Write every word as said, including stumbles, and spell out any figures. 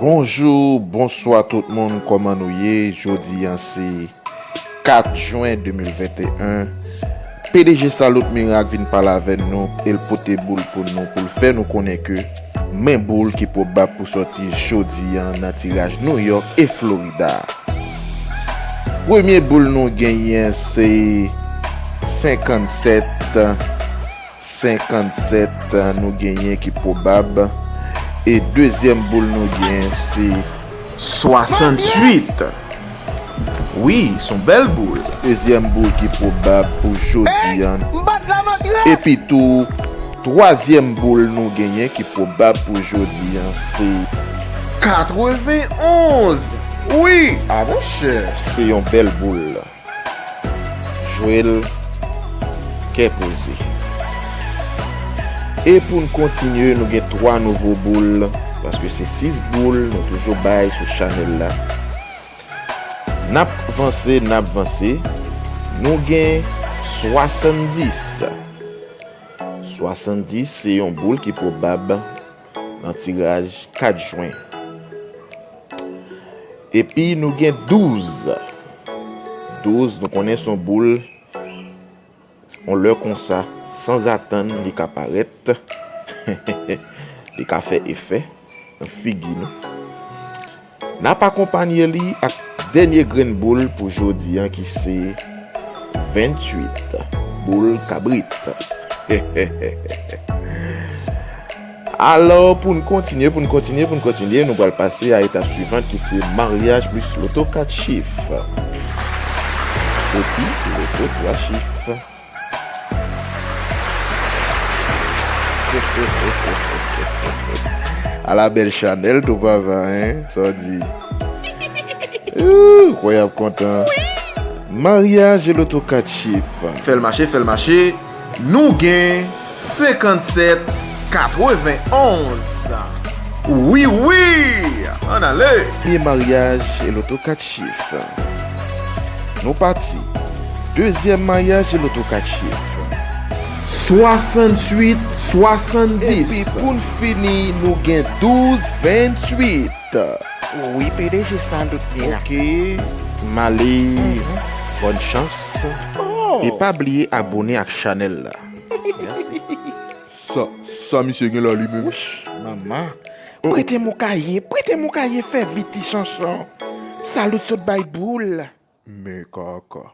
Bonjou, bonswa tout moun, kòman nou ye? Jodi a se kat jen de mil venteyen. P D G Salut Miracle vin pale avè nou e l pote boul pou nou, pou l fè nou konnen ke men boul ki pwobab pou sòti jodi a nan tiraj New York e Florida. Premye boul nou genyen se senkannsèt, senkannsèt nou genyen ki pwobab. E dezyèm boul nou genyen se swasanntuit. Wi, s on bèl boul. Dezyèm boul ki pwobab pou jodi a. Epi tou, twazyèm boul nou genyen ki pwobab pou jodi a se katrevenonz. Wi, a monchè. Se yon bèl boul. Jwe l kè poze. E pou n kontinye, nou gen twa nouvo boul, paske se sis boul nou toujou bay sou chanèl la. N ap vanse, n ap vanse. Nou gen swasanndis. Swasanndis se yon boul ki pwobab nan tiraj kat jen. Epi nou gen douz. Douz, nou konnen s on boul, on lè konsa, sanzatann, li ka parèt, li ka fè efè nan figi nou. N ap akonpanye li ak dènye grenn boul pou jodi a ki se venntuit, boul kabrit. Alò, pou n kontinye, pou n kontinye, pou n kontinye, nou pral pase a etap swivan ki se maryaj plis loto kat chif. Epi loto twa chif. Ala bèl chanèl tou papa, en? Sa w di? Ooh, kwè y ap kontan. Maryaj e loto kat chif. Fè l mache, fè l mache. Nou gen senkannsèt katrevenonz. Wi, wi! Ann ale! Premye maryaj e loto kat chif. Nou pati. Dezyèm maryaj e loto kat chif. Swasantuit swasanndis. Epi pou n fini, nou gen douz venntuit. Wi, P D G Salut Miracle. Ok. M ale. Bòn chans. Oh. E pa bliye abone ak chanèl la. Mèsi. Sa, sa misye gen la li menm? Wouch, manman. Oh. Prete m yon kaye, prete m yon kaye, fè vit ti chanchon. Salut sot bay boul. Men kaka.